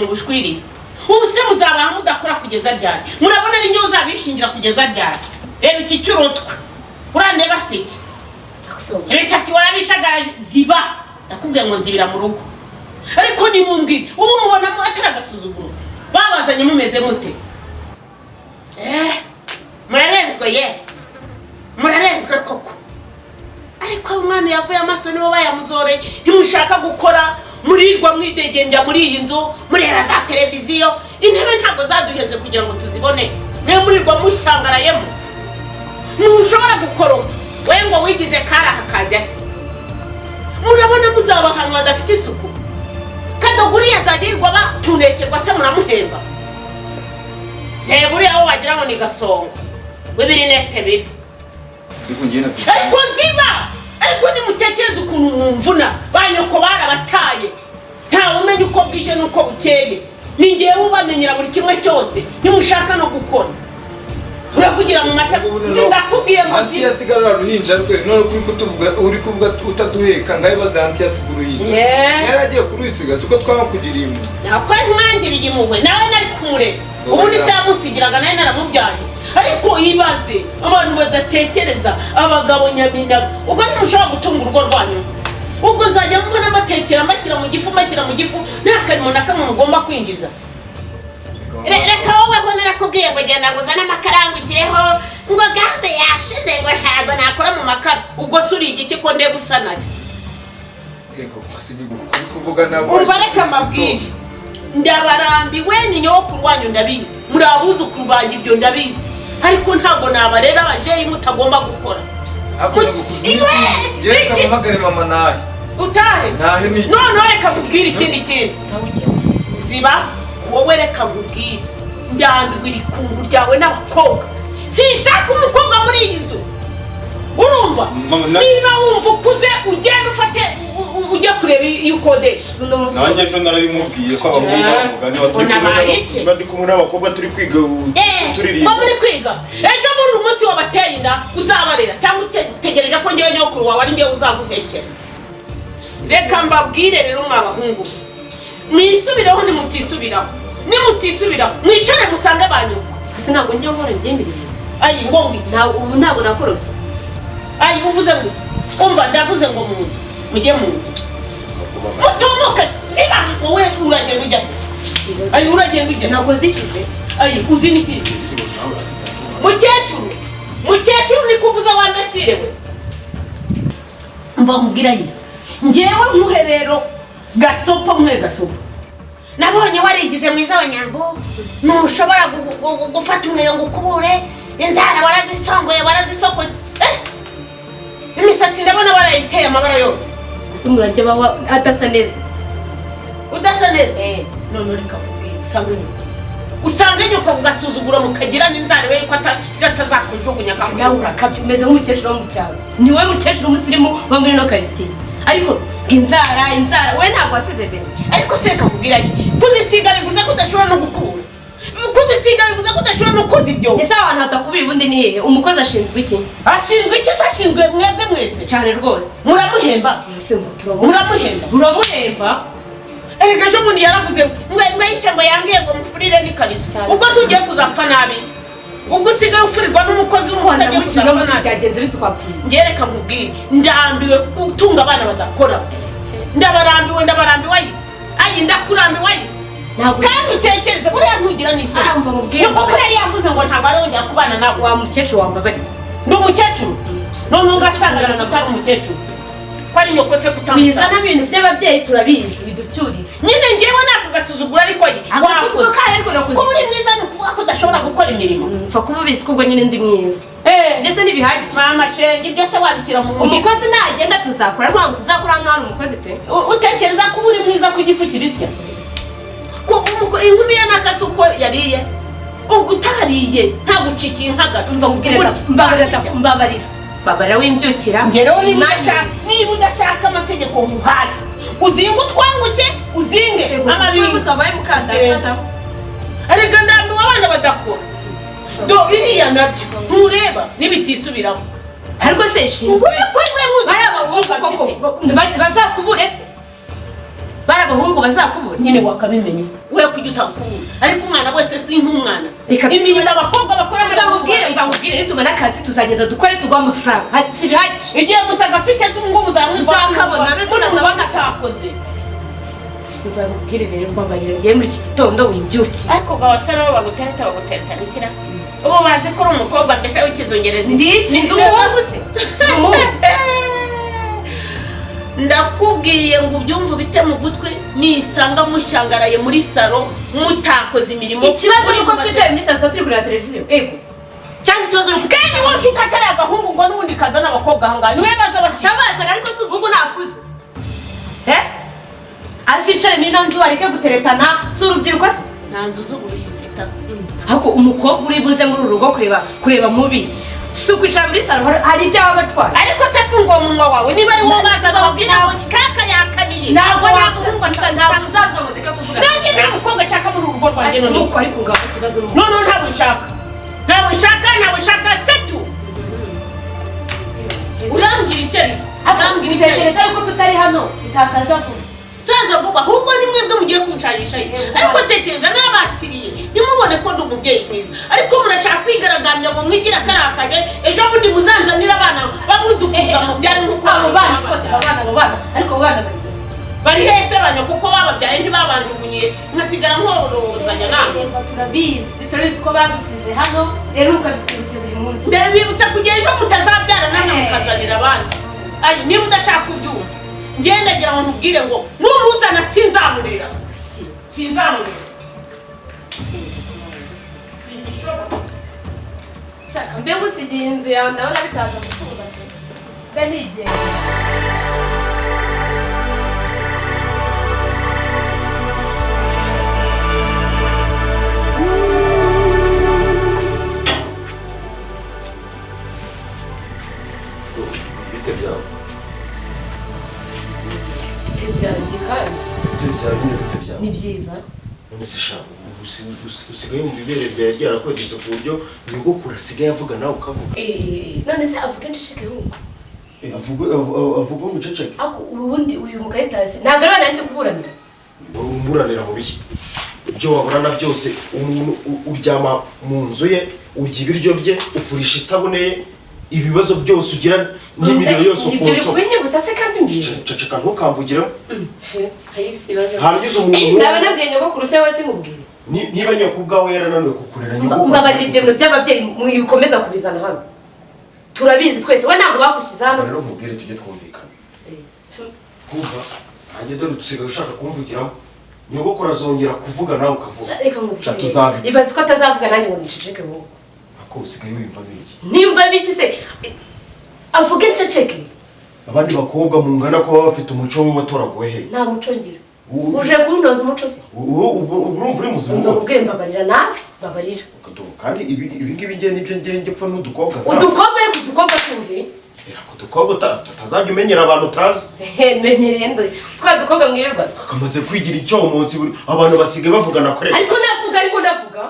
Bushwiriye ubu se muzabaha mudakora kugeza ryari? Murabona ari njye uzabishingira kugeza ryari? Reba iki cy'urutwe, urandeba se iki? Imisatsi warabishagaraje. Ziba, ndakubwiye ngo nzibira mu rugo. Ariko nimumbwire, ubu mubonamo atari agasuzuguro? Babazanye mumeze mute? Murarenzwe ye, murarenzwe koko. Ariko umwami yavuye amaso, nibo bayamuzoreye. Ntimushaka gukora, murirwa mwidegembya muri iyi nzu, mureba za televiziyo. Intebe ntabwo zaduhenze kugira ngo tuzibone, mwe murirwa mushangarayemo. Ntushobora gukoropa we ngo wigize karaha kajyahe. Murabona muzaba ahantu hadafite isuku? Kadoguriya azajya yirirwa batunekerwa se? Muramuhemba. Reba uriya wo wagira ngo ni Gasongo w'ibirinete bibi. Ariko njye na Ariko ziba, ariko nimutekereze ukuntu mwumvuna. Ba nyoko barabataye, ntawe umenya uko bwije n'uko bukeye. Ni ngewe ubamenyera buri kimwe cyose. Nimushaka no gukora, uravugira mu mata. Ndakubwiye ngo Auntie ziba. Yasigara uruhinja rwe none kuri kutuvuga, uri kuvuga utaduheka. Ngaho ibaze auntie yasiga uruhinja. Yari agiye kurusiga, siko twamukugiriye impuhwe. Nako mwangiriye impuhwe, nawe nari kumureka. Ubundi se yamusigiraga nawe naramubyaye? Ariko ibaze abantu badatekereza, abagabo nyaminaga. Ubwo ntimushobora gutunga urugo rwanyu. Ubwo nzajya mbona mbatekera, mbashyira mu gifu, mbashyira mu gifu, nta karimo na kamwe mugomba kwinjiza. Reka wowe ho, narakubwiye ngo genda ngo uzane amakara ngo ushyireho, ngo gaze yashize, ngo ntabwo nakora mu makara. Ubwo se uri igiki ko ndeba usa nayo? Yego, si ni uri kuvuga nabo. Umva, reka mbabwire, ndabarambiwe. Ni nyokuru wanyu ndabizi, muri abuzukuru banjye ibyo ndabizi, ariko ntabwo nabarera abajeyi mutagomba gukora. Ako Iwe! Njye reka mpamagare mama nahe. Utahe. Ntahe ni Noneho reka nkubwire ikindi kintu. Ziba wowe, reka nkubwire, ndambiwe iri kungu ryawe n'abakobwa. Sinshaka umukobwa muri iyi nzu, urumva? Mama, Niba wumva ukuze, ugende ufate ujye kureba iyo ukodesha. Nanjye ejo narabimubwiye ko abahungu bamugani wa turi kumwe Unabaye iki? Niba ndi kumwe n'abakobwa turi kwiga turirimba. Ngo muri kwiga? Ejo bundi umunsi wabateye inda uzabarera, cyangwa utegereje ko ngewe nyokuru wawe ari ngewe uzaguhekera? Reka mbabwire rero, mwa bahungu, mwisubireho. Nimutisubiraho, nimutisubiraho, mwishore musange ba nyoko. Ese ntabwo njya nkora njye imirimo? Ayi, ngo ngwiki? Ntabwo, ubu ntabwo nakorobye. Ayi, uvuze ngo iki? Umva, ndavuze ngo mu nzu, mujye mu nzu, mutumuke. Ziba wowe, uragenda ujya he? Ayi, uragenda ujya he? Ntabwo zikize. Ayi, uzi n'ikindi? Mukecuru, mukecuru, ni kuvuza wa mbesire we. Mva nkubwira ye, ngewe nkuhe rero gasopo, nkuhe gasopo. Nabonye warigize mwiza wa Nyambo, ntushobora gufata umweyo ngo ukubure. Inzara warazisongoye, warazisokoye. Imisatsi ndabona barayiteye amabara yose. Ese umuntu ajya abaho adasa neza? Udasa neza? None reka nkubwire, usange nyoko, usange nyoko kugasuzuguro mukagira n'inzara we yuko atazakujugunya. Nawe Akakujugunya. Urakabya, umeze nk'umukecuru wo mu cyaro. Ni wowe mukecuru w'umusirimu wo muri ino karitsiye, ariko inzara, inzara, we ntabwo wasize mbere. Ariko se reka nkubwira, kuzisiga bivuze ko udashobora no gukura? Kuzisiga bivuze ko udashobora no koza ibyo? Ese aho hantu hatakubiye ubundi ni hehe? Umukozi ashinzwe iki? Ashinzwe iki se? Ashinzwe mwebwe mwese. Cyane rwose. Muramuhemba? Ese ngo turabona? Muramuhemba? Uramuhemba? Erega ejo bundi yaravuze ngo yishe, ngo yambwiye ngo mufurire n'ikariso. Cyane. Ubwo ntugiye kuzapfa nabi? Ubwo usigaye ufurirwa n'umukozi Rwanda utagiye mukiga kuzapfa muzi nabi? Byagenze bite? Twapfuye. Njye reka nkubwire, ndambiwe gutunga abana badakora. Ndabarambiwe, ndabarambiwe. Ayi, ayi, ndakurambiwe ayi. Ntabwo Kandi utekereze, buriya ntugira n'isoni. Ah, umva mubwire. Ni kuko yari yavuze ngo ntabwo arongera kubana nawe. Wa mukecuru, wambabariye. Ndi umukecuru? None ugasanga nyoko utari umukecuru, ko ari nyoko se? Bizana Kutamusanze. Ibintu by'ababyeyi turabizi, biducyurire. Nyine ngewe nakugasuzugura, ariko ye Agasuzuguro wakoze kayo ariko nakoze. Kuba uri mwiza ni ukuvuga ko udashobora gukora imirimo? Mpfa kuba ubizi ko ubwo nyine ndi mwiza. Ndetse ntibihagije. Mama shenge, ibyo se wabishyira mu mugifu? Umukozi nagenda tuzakora, ariko ntabwo tuzakora hano hari umukozi pe. Utekereza ko uba uri mwiza ku gifu kibisya, ko inkumi ye n'akasi uko yariye, ubwo utariye ntagucikiye nk'agato. Mva nkubwire, mbabarira, mbabarira, mbabarira, wimbyukira. Njye rero niba Nanjye- udashaka, niba udashaka amategeko nkuhaye, uzinge utwangushye, uzinge Yego, amabingo. gusa wabaye mukandakanda. Erega ndambiwe abana badakora. Do biriya nabyo ntureba nibitisubiraho. Ariko se nshinzwe Uvuye ko we muzi bari abahungu koko bazakubure se? Bari abahungu bazakubure? Nyine wakabimenya. We kujya utakura ariko umwana wese si nk'umwana imirimo abakobwa bakora nzamubwire nitumara akazi tuzagenda dukore tuguha amafaranga si bihagije igihe mutagafite se ubu ngubu uzakabona uzakabona utakoze nzamubwire rero mbabarira ngiye muri iki gitondo wimbyukiye ariko ubwo abasore bo bagutereta bagutereta n'ikira ubu bazi ko uri umukobwa mbese w'ikizungerezi ndi iki ndi umuhungu se ndakubwiye ngo ubyumve ubite mu gutwi nisanga mushyangaraye muri salo mutakoze imirimo ikibazo ni uko twicaye muri salo turi kureba televiziyo ego cyangwa ikibazo ni uko kandi wowe ushuka kariya gahungu ngo n'ubundi kazana abakobwa ahangaha niwe baza bakiri tabazana ariko si umuhungu ntakuze azicare muri ino nzu areke guteretana si urubyiruko se nta nzu z'uburushyi mfite ariko umukobwa uri buze muri uru rugo kureba mubi si ukwicara muri salo hari ibyo waba atwaye ariko se funga uwo munwa wawe niba ari wowe bazana wabwira ngo kaka yakaniye ntabwo ntabwo uzavuga ngo ndeke kuvuga nanjye nta mukobwa nshaka muri uru rugo rwanjye noneho nuko ariko ngaho ikibazo ni noneho ntabwo nshaka ntabwo nshaka ntabwo nshaka setu urambwira icyo ariko urambwira icyo ariko utekereza yuko tutari hano bitasaza vuba saza vuba ahubwo ni mwebwe mugiye kunsharisha ye ariko tekereza narabakiriye ntimubone ko ndi umubyeyi mwiza ariko murashaka kwigaragambya ngo mwigire akarakanye ejo bundi muzanzanire abana babuzukuza mubyare nk'uko abo bana rwose abo bana ariko abo bana bari hese banya kuko bababyaye ntibabanjugunyiye nkasigara nkorozanya namwe turabizi turabizi ko badusize hano rero ukabitwibutse buri munsi ndabibutsa kugira ejo mutazabyara namwe mukazanira abandi ayi niba udashaka kubyumva ngenda ngira ngo nkubwire ngo numuzana sinzamurera sinzamurera shaka mbe ngusigiye inzu yawe ndabona bitaza gukunda mbe nigenda Bite byawe ni byiza none se sha usigaye wumva ibere ryawe ryarakwegeze ku buryo nyogokuru asigaye avuga nawe ukavuga none se avuga inceceke nk'uko avuga umuceceke ariko ubundi uyu mukayitasi ntabwo ari we nari kuburanira umuburanira mu biki ibyo waburana byose umuntu uryama mu nzu ye urya ibiryo bye ufurisha isabune ye ibibazo byose ugira n'imiriro yose ukunso ibyo kubinyibutsa se kandi mbyiye ceceka ntukamvugiremo hangiza umuntu naba nabwiye nyogokuru se we simubwire niba nyoko ubwawe yarananiwe kukurera nyogokuru mbabarira ibyo bintu by'ababyeyi mwikomeza kubizana hano turabizi twese we ntabwo bagushyize hano rero nkubwire tujye twumvikana kumva nanjye dore usigaye ushaka kumvugiramo nyogokuru azongera kuvuga nawe ukavuga reka nkubwire ibaze ko atazavuga nanjye ngo nceceke wowe ako usigaye wiyumva biki niyumva biki se avuge nceceke abandi bakobwa mungana ko baba bafite umuco w'abatoraguwe he nta muco ngira uje kuntoza umuco se urumva uri muzima nkubwire mbabarira nawe mbabarira kandi ibi ngibi ngiye nibyo ngiye mpfa n'udukobwa udukobwa ariko udukobwa tuhe udukobwa utazajya umenyera abantu utazi menyereye ndo twa dukobwa mwirirwa kamaze kwigira icyomunsi abantu basigaye bavugana kure ariko navuga ariko ndavuga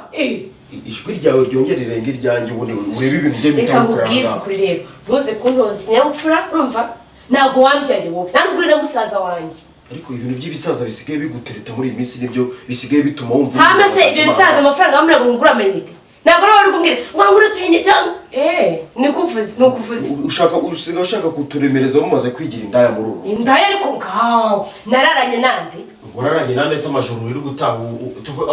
ijwi ryawe ryongera irenga iryanjye ubundi urebe ibintu bye reka nkubwize ukuri rero ntuze kuntoza ikinyabupfura urumva ntabwo wambyariye wowe ntabwo uri na musaza wanjye ariko ibintu by'ibisaza bisigaye bigutereta muri iyi minsi nibyo bisigaye bituma wumva hama se ibyo bisaza amafaranga bamura ngo ngure amayinite ntabwo rero wari kumbwira ngo ngure utuyinite ni ukuvuze ushaka usigaye ushaka kuturemereza mumaze kwigira indaya muri ubu indaya ariko ngaho nararanye nande uraranye nande se amajoro uri gutaha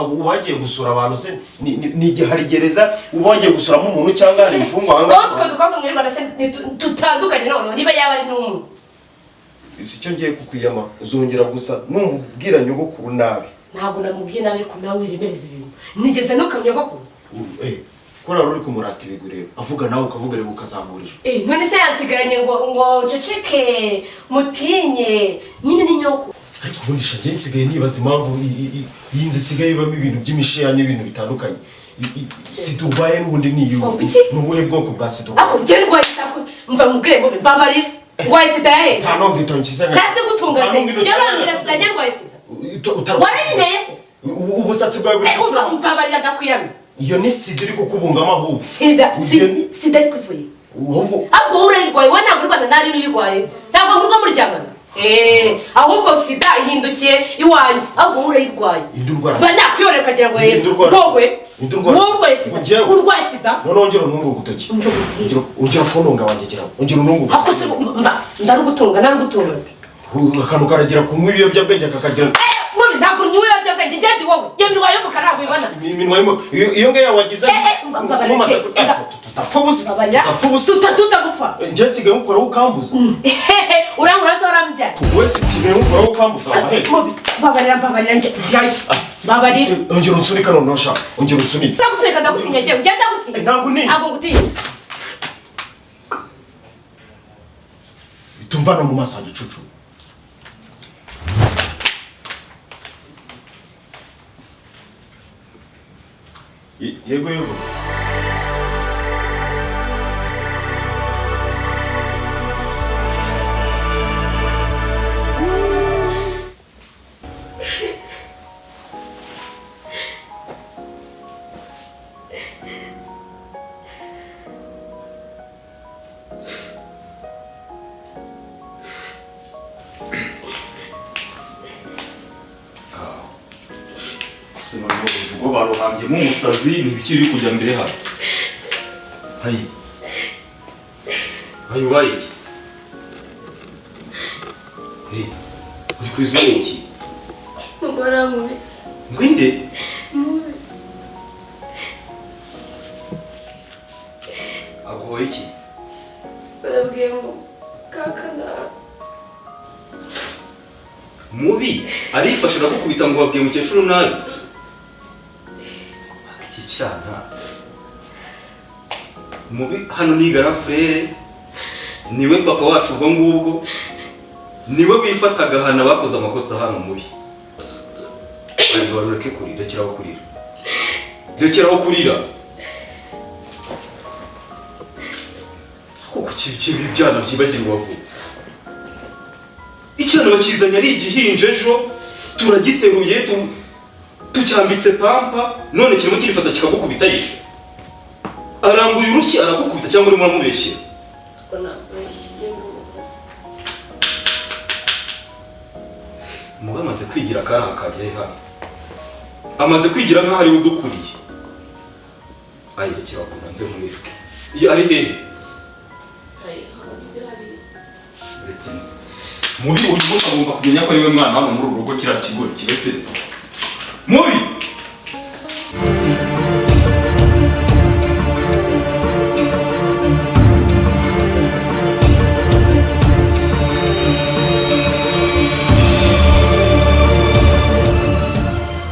ubagiye gusura abantu se ni igihe hari gereza uba wagiye gusuramo umuntu cyangwa hari imfungwa aho ngaho twe dukobwa mwirirwa na se tutandukanye noneho niba yaba ari n'umwe icyo ngiye kukwiyama uzongera gusa numubwira nyogokuru nabi ntabwo namubwiye nabi ariko nawe wiremereza ibintu nigeze nuka nyogokuru ko rero uri kumurata ibigwi rero avuga nawe ukavuga rero ukazamura ijwi none se yansigaranye ngo nceceke mutinye nyine ni nyoko ariko ubundi njye nsigaye nibaza impamvu iyi nzu isigaye ibamo ibintu by'imishiya n'ibintu bitandukanye sida urwaye n'ubundi ni ni ubuhe bwoko bwa sida ariko njye ndwaye mva mubwire ngo mbabarire ndwaye sida yahe nta nubwo itonkiza nka ntazi gutunga se njye urambwira sida njye ndwaye sida warayinteye se ubusatsi bwawe buri umva mbabarira ndakwiyamye iyo ni sida iri kukubungamo ahubwo sida sida ariko ivuye ahubwo wowe urayirwaye wowe ntabwo urwana nari n'uyirwaye ntabwo murwa muryamana Ahubwo sida ihindukiye iwanjye, ahubwo wowe urayirwaye. Indi urwara Ba nakwiyorera ukagira ngo Indi urwara wowe Indi urwara wowe urwaye sida, Njyewe. urwaye sida. None wongera untunge urutoki. Ongera kuntunga wanjye gira. Ongera untunge. Ako se mba ndarugutunga, narugutunga se. Akantu karagira kunywa ibiyobyabwenge kakagira. Mubi, ntabwo unywa ibiyobyabwenge, ngende wowe. Iyo minwa yo mu kanwa ntabwo uyibona. Iminwa yo iyo ngiyo wagize. Tutapfa ubusa. Tutapfa ubusa. Tutagupfa. Njye nsigaye nkukoraho ukambuza. Urankora se warambyara? Wowe nsigaye nkukoraho ukambuza. Mubi, mbabarira, mbabarira, njye jyayo. Mbabarira. Ongera unsunike noneho sha. Ongera unsunike. Ndagusunika, ndagutinya njyewe. Njye ndagutinya. Ntabwo untinya. Ntabwo ngutinya. Bitumva no mu maso yanjye cucu. Yego yego. Ubwo baruhambyemo umusazi ntibikiri kujya mbere hano. Hayi. Hayi ubaye iki? Hey, uri kwizuba iki? Mugora mubisi. Ngwinde? Aguhoye iki? Barabwiye ngo kaka na mubi arifashe arakukubita ngo wabwiye mukecuru nabi. Iki cyana mubi hano ni grand frère, niwe papa wacu ubwo ngubwo, niwe wifataga hana bakoze amakosa hano mubi. Barureke kurira, rekeraho kurira, rekeraho kurira. Kuko kibi byana byibagirwa vuba. Icyana bakizanye ari igihinje ejo turagiteruye tucyambitse pampa, none kirimo kirifata kikagukubita yishe. Arambuye urushyi aragukubita cyangwa urimo uramubeshyera? Muba amaze kwigira akaraha kajya hano. Amaze kwigira nkaho ari udukuriye. Ayirekera bakunda nze nkumwereke. Iyo ari hehe? Uretse nzi. Mubi uyu munsi agomba kumenya ko ari we mwana hano muri uru rugo kiriya kigori kiretse nzi. Mubi!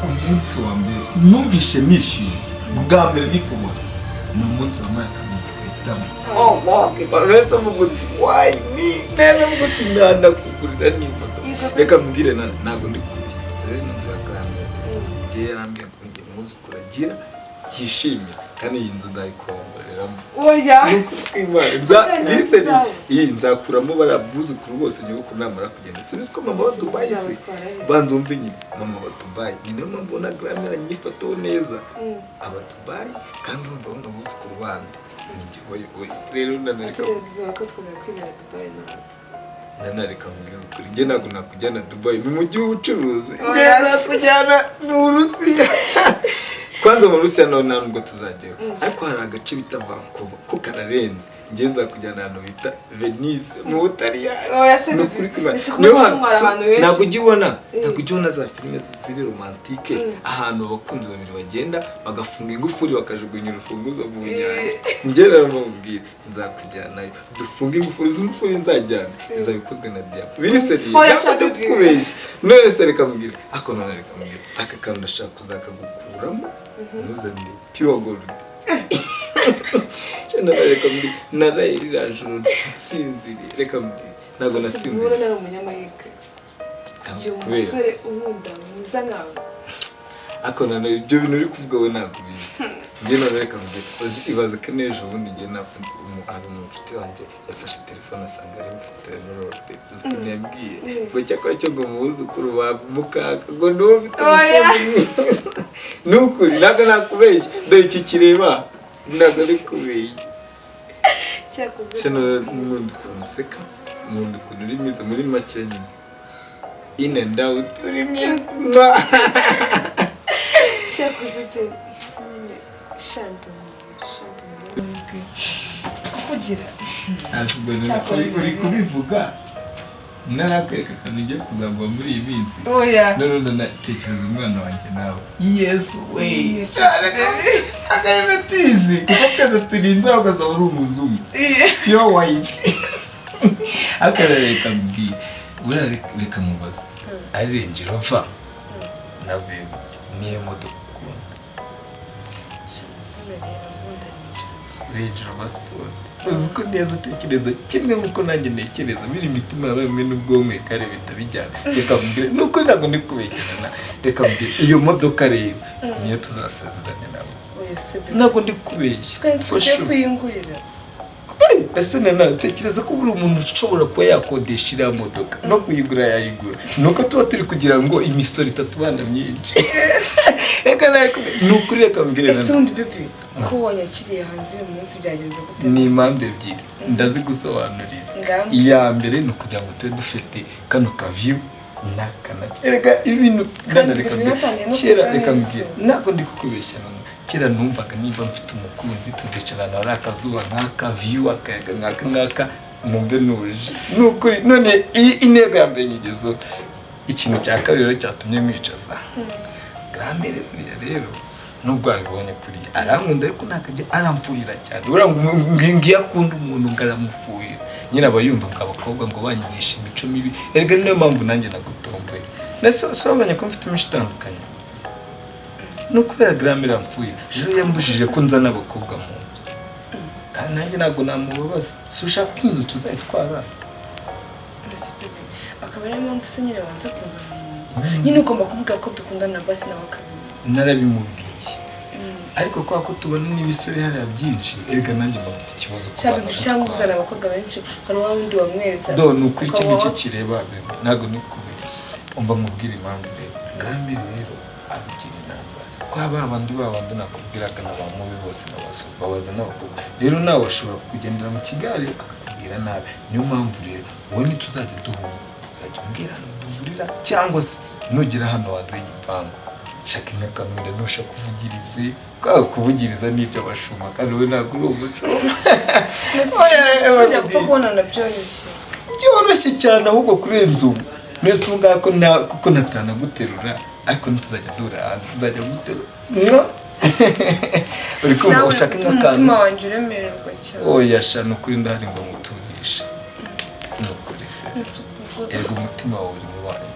Umunsi wa mbere numvise nishimye bwa mbere nikubona ni umunsi wa mwaka bitamo. Uretse mvuga uti why me, neza mvuga uti ndanakugurira n'imodoka. Reka mbwire nana ntabwo ndi kubeshya. So rero ino nzu ya Gramere njye yarambwiye ngo njye umwuzukuru agira yishimire kandi iyi nzu ndayikomboreramo. Oya. Iyi nzakuramo bariya buzukuru bose nyogokuru namara kugenda. Subiza ko mama wa Dubai se banza wumve nyine mama wa Dubai ni nayo mpamvu ubona Gramere anyifataho neza aba Dubai kandi urumva abona abuzukuru bandi rero nanareka mubwiza ukuri njye ntabwo nakujyana Dubai mu mujyi w'ubucuruzi, njye nzakujyana mu Burusiya. Kwanza mu Burusiya naho nta nubwo tuzajyayo, ariko hari agace bita Vancouver ko kararenze, njye nzakujyana ahantu bita Venice mu Butaliyani. Niyo hantu ntabwo ujya ubona, ntabwo ujya ubona za filime ziri romantike ahantu abakunzi babiri bagenda bagafunga ingufuri bakajugunya urufunguzo mu nyanja. Njye rero mubwire nzakujyanayo dufunge ingufuri, izi ngufuri nzajyana izaba ikozwe na diyama biri seriye, ntabwo ndikubeshya. None se reka mubwire ako, none reka mubwire aka kantu ndashaka kuzakagukuramo ntuzanire pure gold. Reka mbwire naraye ririya joro nsinziriye, reka mbwire ntabwo nasinziriye. Nari umunyamahirwe umusore unkunda mwiza nkawe. Ako none ibyo bintu uri kuvuga we ntabwo ubizi. Njye none reka mbwire ibaze ko n'ejo bundi njye hari umushuti wanjye yafashe telefone asanga arimo ifoto ya Nurore Baby. Uzi ukuntu yambwiye ngo cyakora cyo ngo muzukuru wa mukaka ngo niwe ufite umukunzi. Ni ukuri ntabwo nakubeshya, dore iki kireba ntabwo ari kubeshya. Cyo nkunda ukuntu useka, Nkunda ukuntu uri mwiza muri make nyine. In and out uri mwiza. Cyakoze cyo nyine shandu kukugira. Uri kubivuga narakwereka akantu ugiye kuzagwa muri iyi minsi. Oya. None tekereza umwana wanjye nawe. Yesu we. Akayibetizi. Kuko twese turi inzobe ukazaba uri umuzungu. Pure white. Akarere reka mbwira. Buriya reka mubaze. Ari Range Rover na Vego niyo modoka ukunda? Range Rover Sport. Uzi ko neza utekereza kimwe nk'uko nanjye ntekereza, biri imitima yabaye imwe n'ubwonko kare bitabijyana. Reka mbwire, nuko ntabwo ndi kubeshyerana. Reka mbwire, iyo modoka rero niyo tuzasezerana nawe. Ntabwo ndi kubeshya. For sure. Kuyingurira. Ese nana utekereza ko buri umuntu ushobora kuba yakodesha iriya modoka no kuyigura yayigura? Nuko tuba turi kugira ngo imisoro itatubana myinshi. Reka nawe ni ukuri, reka mbwire. Ese ubundi baby ko wanyakiriye hanze uyu munsi byagenze gute? Ni impamvu ebyiri ndazigusobanurira. Iya mbere ni ukugira ngo tube dufite kano ka view n'aka. Erega ibintu kera, reka mbwire, ntabwo ndi kukubeshya. Kera numvaga niba mfite umukunzi tuzicarana ari akazuba nk'aka, view, akayaga nk'aka ngaka, numve nuje. Ni ukuri none intego ya mbere nyigezeho. Ikintu cya kabiri rero cyatumye mwicaza grand-mère buriya rero, nubwo wabibonye kuriya arankunda, ariko ntakajya aramfuhira cyane. Buriya ngo iyo akunda umuntu ngo aramufuhira nyine, aba yumva ngo abakobwa ngo banyigisha imico mibi. Erega niyo mpamvu nanjye nagutomboye. Nese wabonye ko mfite imico itandukanye? Ni ukubera grand-mère amfuhira. Rero yambujije ko nzana abakobwa mu nzu, kandi nanjye ntabwo namubabaza. Si ushaka ko inzu tuzayitwara? Akaba ariyo mpamvu se nyine wanze kunzana mu nzu? Nyine ugomba kuvuga ko dukundana basi nawe akabimenya. Narabimubwiye, ariko kwa ko tubona n'ibisore hariya byinshi, erega nanjye mba mfite ikibazo ku bana. Cyangwa uzana abakobwa benshi, hari wa wundi wamweretse. Do ni ukuri iki ngiki kireba ntabwo ni kubeshya. Umva nkubwire impamvu rero. Grand-mère rero abigira inama kwa ba bandi nakubwiraga na ba mubi bose babaza n'abakobwa. Rero nawe ashobora kukugendera mu kigare akakubwira nabi. Niyo mpamvu rero wowe ntituzajya duhura, uzajya umbwira ahantu duhurira, cyangwa se nugera hano hanze y'igipangu shaka inkakamira, ntushaka kuvugirize kwa kuvugiriza n'ibyo abashuma, kandi wowe ntabwo uri umushuma. Byoroshye cyane ahubwo kurenza ubu. Mwese ubu ngako kuko natanaguterura, ariko ntituzajya duhura hanze, tuzajya guterura. Uri kumva ushaka nk'akantu. Umutima wanjye uremererwa cyane. Oya sha, ni ukuri ndahari ngo nguturishe. Ni ukuri. Erega umutima wawe uri mu wanjye,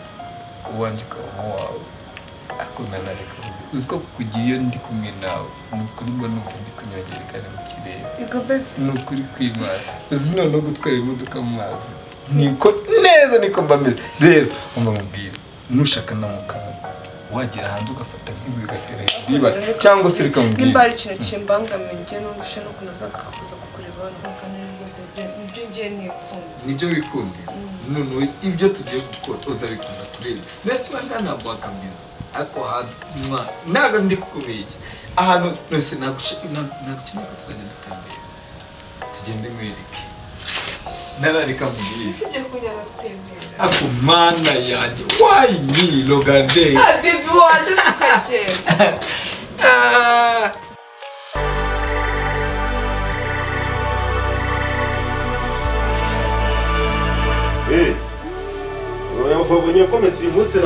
uwanjye ukaba mu wawe. Ariko nanareka uzi ko kukugira iyo ndi kumwe nawe, ni ukuri mba numva ndi kunyongera kandi mu kirere. Ni ukuri kw'Imana. Uzi noneho gutwara imodoka mu mazi niko neza niko mba meze. Rero umva mubwire, nushaka na mukanga wagera hanze ugafata nk'ibuye ugatera hejuru, cyangwa se reka mubwire nimba hari ikintu kimbangamiye njye numvise no kunoza akakuza kukureba nibyo ngiye nikunda. Nibyo wikundira. Noneho ibyo tugiye gukora uzabikunda kureba. Mbese wenda ntabwo wakabiza, ariko hanze ntabwo ndi kukubeshya. Ahantu nose nagukeneye ko tuzajya dutembera, tugende nkwereke. Narareka mubwire. Sijye kujyana gutembera. Ako mana yanjye, why me Logande? Baby waje tukagenda. Wabonye ko Messi uyu munsi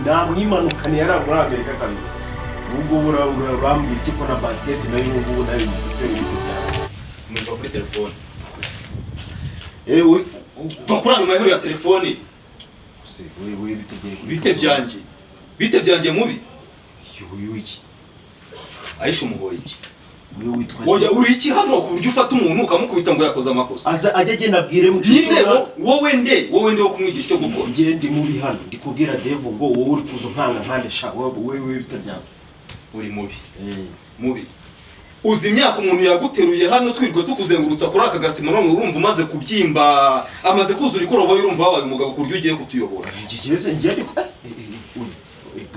namwimanukaniye ari muri Amerika kabisa. Ubu ngubu urambwira iki ko na basket nayo ubu ngubu nayo ifite ibintu byawe. Numva kuri telefone. Ewe va kuri ayo mahero ya telefone. Wewe bitegeye kuri bite byanjye. Bite byanjye mubi. Yuyu iki? Aisha umuhoye iki? Wewe witwa Oya uri iki hano ku buryo ufata umuntu ukamukubita ngo yakoze amakosa? Aza ajye agenda abwire mu nyine wowe nde wowe nde wo kumwigisha icyo gukora? Nge ndi mubi hano ndikubwira Devu ngo wowe uri kuza unkanga nkande sha wewe bite byanjye. Uri mubi. Mubi. Uzi imyaka umuntu yaguteruye hano twirwe tukuzengurutsa kuri aka gasima none urumva umaze kubyimba, amaze kuzura ikoroboyi urumva wabaye umugabo ku buryo ugiye kutuyobora. Iki kibazo ngiye ariko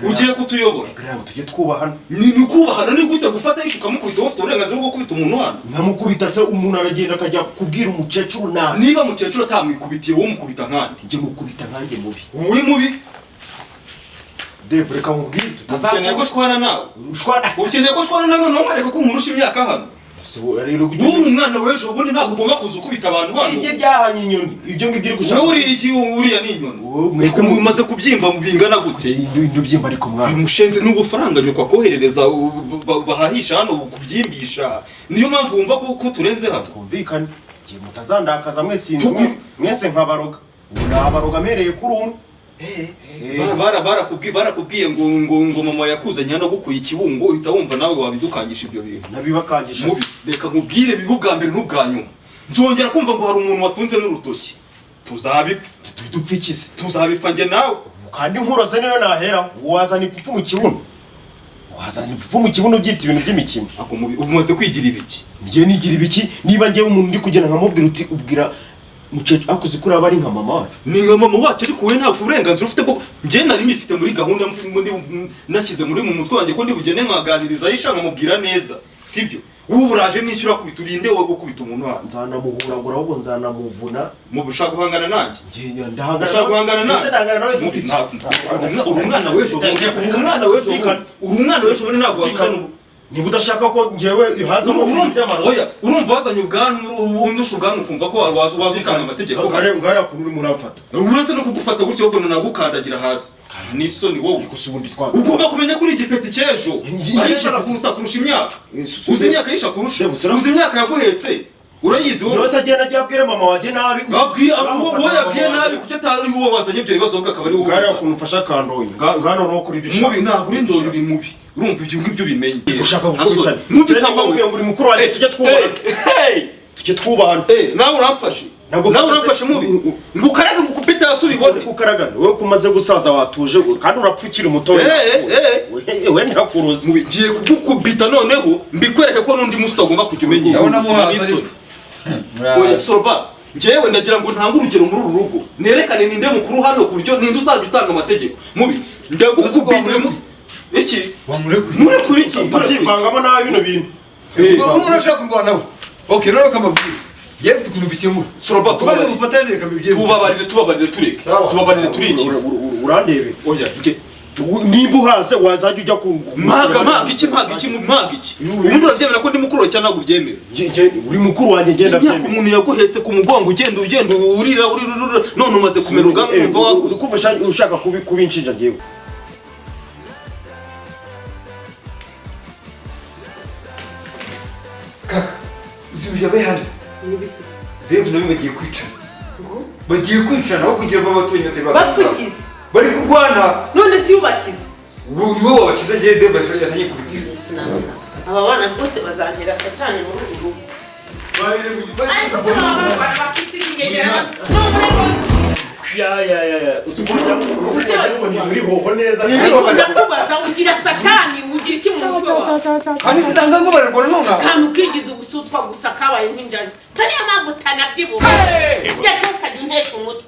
Ugiye kutuyobora. Kugira ngo tujye twubahana. Ni ukubahana ni gute gufata Aisha ukamukubita? Wowe ufite uburenganzira bwo gukubita umuntu hano? Nkamukubita se umuntu aragenda akajya kubwira umukecuru nabi? Niba mukecuru atamwikubitiye, wowe umukubita nkande? Njye mukubita nkanjye mubi. Wowe mubi. Dave, reka nkubwire. Ukeneye ko shwana nawe? Ushwana. Ukeneye ko shwana nawe noneho mwereka ko nkurusha imyaka hano? Se wowe rero Wowe umwana w'ejo bundi ntabwo ugomba kuza ukubita abantu hano. Igi ryahanye inyoni, ibyo ngibyo uri gushaka. Wowe uriya igi, uriya ni inyoni. Wowe mwebwe Umaze kubyimba bingana gute? Ndubyimba ariko mwana. Uyu mushenzi n'ubufaranga nyoko akoherereza bahahisha hano kubyimbisha, niyo mpamvu wumva ko turenze hano. Twumvikane, igihe mutazandakaza mwese inzu mwese nkabaroga, ubu nabaroga mpereye kuri umwe. Barakubwiye ngo mama yakuzanye hano agukuye ikibungo, uhita wumva nawe wabidukangisha ibyo bintu. Nabibakangisha. Mubi, reka nkubwire bibe ubwa mbere n'ubwa nyuma. Nzongera kumva ngo hari umuntu watunze n'urutoki, tuzabipfa. Dupfa iki se? Tuzabipfa njye nawe. Kandi nkuroze niyo nahera, wazana ipfupfu mu kibuno, wazana ipfupfu mu kibuno ubyita ibintu by'imikino. Ako mubi, ubu umaze kwigira ibiki? Njye nigira ibiki? Niba njyewe umuntu ndi kugenda nkamubwira uti ubwira mukecuru akuzi kuri aba ari nka mama wacu. Ni nka mama wacu, ariko wowe nta burenganzira ufite bwo. Njye nari mifite muri gahunda nashyize muri mu mutwe wanjye ko ndi bugende nkaganiriza Aisha nkamubwira neza, sibyo? Wowe uraje n'icyo urakubita, urinde wowe gukubita umuntu hano? Nzanamuhuragura ahubwo, nzanamuvuna. Mu ushaka guhangana nanjye? Njye ndahangana. Ushaka guhangana Ese nanjye? ndahangana nawe? Mubi, uri umwana w'ejo bundi, uri umwana w'ejo bundi, uri umwana w'ejo bundi, ntabwo wasusa n'ubu. Niba udashaka ko njyewe hazamo ibintu by'amarozi. Oya, urumva wazanye ubwanwa, undusha ubwanwa, ukumva ko waza utanga amategeko. Ngare ukuntu urimo uramfata. Uretse no kugufata gutyo, ahubwo nagukandagira hasi, n'isoni wowe. Gusa ubundi twa Ugomba kumenya ko uri igipeti cy'ejo. Aisha arakuruta kurusha imyaka. Uzi imyaka Aisha kurusha? Uzi imyaka yaguhetse? Urayizi wowe? Yose agenda ajya abwira mama wanjye nabi. Abwiye uwo yabwiye nabi, kuki atari uwo wazanye ibyo bibazo, ahubwo akaba ari wowe Ngare uza? ukuntu ufashe akandoyi ngano no kuri ibyo ushaka. Mubi, ntabwo uri ndori, uri mubi. Urumva ibyo ngibyo ubimenye. Ushaka gukubitana. Nkubita wowe. Ngo uri mukuru wanjye, tujye twubahana. Tujye twubahana. Nawe uramfashe. Ntabwo Nawe ufata uramfashe mubi, ngo ukarage ngo ukubite hasi ubibone. Ukaragana wowe ko umaze gusaza, watuje kandi urapfa ukiri muto. We ndakuruzi. Mubi, ngiye kugukubita noneho mbikwereke ko n'undi munsi utagomba kujya umenyera. Ndabona muhaza N'isoni. ariko. Oya Soroba, njyewe ndagira ngo ntange urugero muri uru rugo, nerekane ninde mukuru hano, ku buryo ninde uzajya utanga amategeko. Mubi, ndagukubita uyu iki. Wamurekuye. Murekure iki? Utabyivangamo nabi bino bintu. Ubwo umuntu ashaka kurwana nawe. Okay, rero kamabwira. Yewe mfite ukuntu bikemura. Soroba, Tubaze tubabarire. mufatane, reka mbibwire. Tubabarire, tubabarire, tureke, tubabarire, turikize. Urandebe. Oya, njye Nimba uhaze wazajya ujya ku mpaga iki, mpaga iki, mpaga iki? Ubundi urabyemera ko ndi mukuru wawe cyangwa ntabwo ubyemera? Uri mukuru wanjye, ngenda Imyaka byemera. umuntu yaguhetse ku mugongo, ugenda ugenda urira urira urira, none umaze kumera ubwanwa, wumva Uri wakuze. kumva ushaka kubinshinja njyewe. Kaka, uzi ibyo yabaye hanze? Dave nawe bagiye kwicana. Bagiye kwicana aho kugira ngo abaturanyi batari baza. Bapfukize. Bari kurwana. None si yubakize? Ubu niwe wabakiza, ngewe Dave yatangiye kubitira. Aba bana rwose bazantera satani muri uru rugo. Ariko se baba barwana bafite ikigegera Ya ya ya ya, uzi uburyo ngo ni muri hoho neza. Ariko ndakubaza, ugira satani, ugira iki mu mutwe wawe? Kandi sinanga ngo bararwana nonaha. Akantu kigize ubusutwa gusa kabaye nk'injangwe, niyo mpamvu utanabyibuha. Njya ntukajya untesha umutwe.